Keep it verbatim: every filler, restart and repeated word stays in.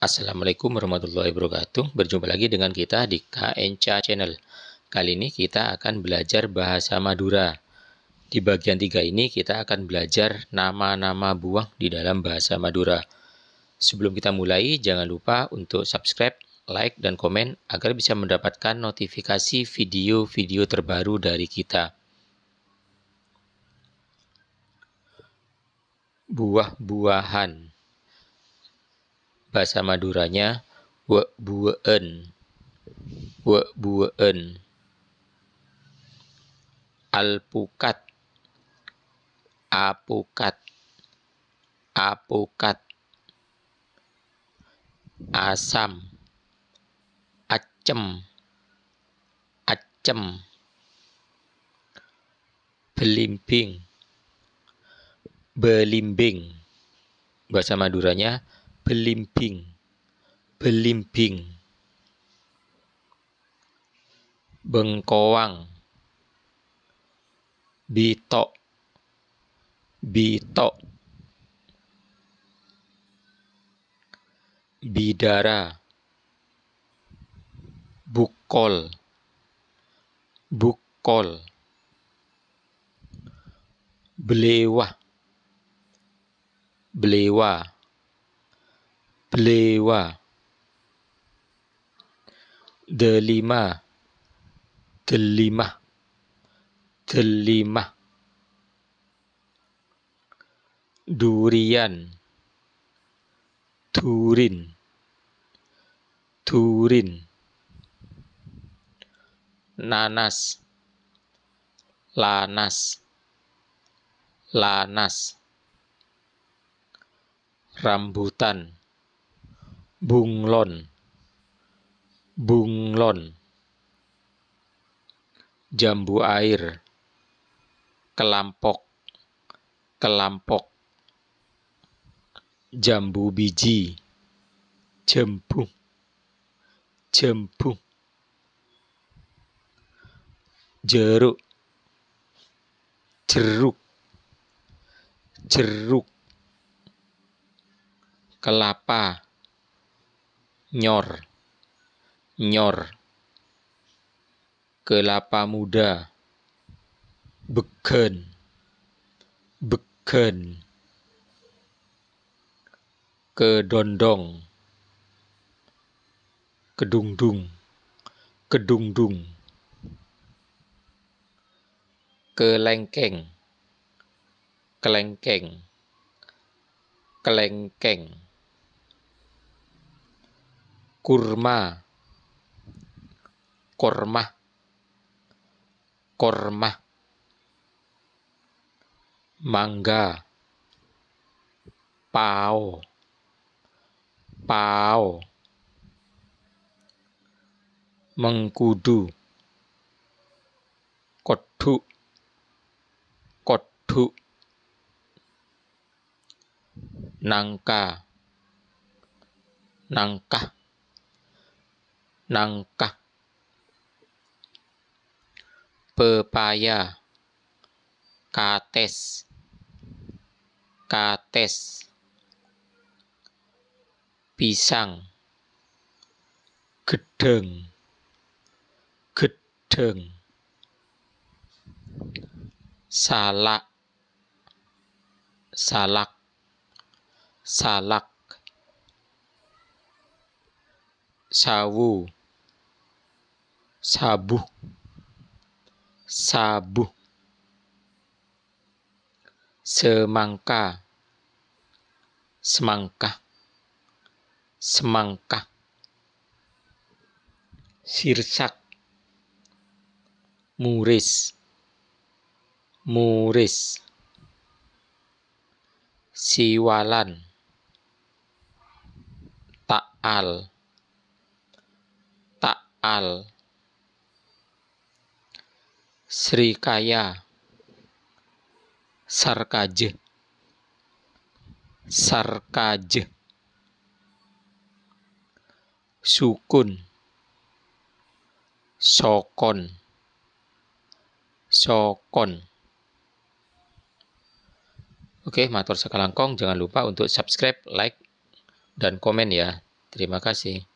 Assalamualaikum warahmatullahi wabarakatuh. Berjumpa lagi dengan kita di K N C Channel. Kali ini kita akan belajar bahasa Madura. Di bagian tiga ini kita akan belajar nama-nama buah di dalam bahasa Madura. Sebelum kita mulai, jangan lupa untuk subscribe, like, dan komen agar bisa mendapatkan notifikasi video-video terbaru dari kita. Buah-buahan. Bahasa Maduranya, wè'-buwè'en. Wè'-buwè'en. Alpukat. Apukat. Apukat. Asam. Accem. Accem. Belimbing. Belimbing. Bahasa Maduranya, belimbing. Belimbing. Bengkoang. Bito'. Bito'. Bidara. Bukkol. Bukkol. Belewa. Belewa. Belewa. Delima. Delima. Delima. Durian. Durin. Durin. Nanas. Lanas. Lanas. Rambutan. Bunglon. Bunglon. Jambu air. Kelampok. Kelampok. Jambu biji. Jambu. Jambu. Jeruk. Jeruk. Jeruk. Kelapa. Nyor. Nyor. Kelapa muda. Began. Began. Kedondong. Kedungdung. Kedungdung. Kelengkeng. Kelengkeng. Kelengkeng. Kurma. Korma. Korma. Mangga. Pao. Pao. Mengkudu. Kodhu'. Kodhu'. Nangka. Nangka. Nangka. Pepaya. Kates. Kates. Pisang. Gedhang. Gedhang. Salak. Salak. Salak. Sawu. Sabu. Sabu. Semangka. Semangka. Semangka. Sirsak. Muris. Muris. Siwalan. Ta'al. Ta'al. Srikaya. Sarkaja. Sarkaja. Sukun. Sokon. Sokon. Oke, mator sakalangkong, jangan lupa untuk subscribe, like, dan komen ya. Terima kasih.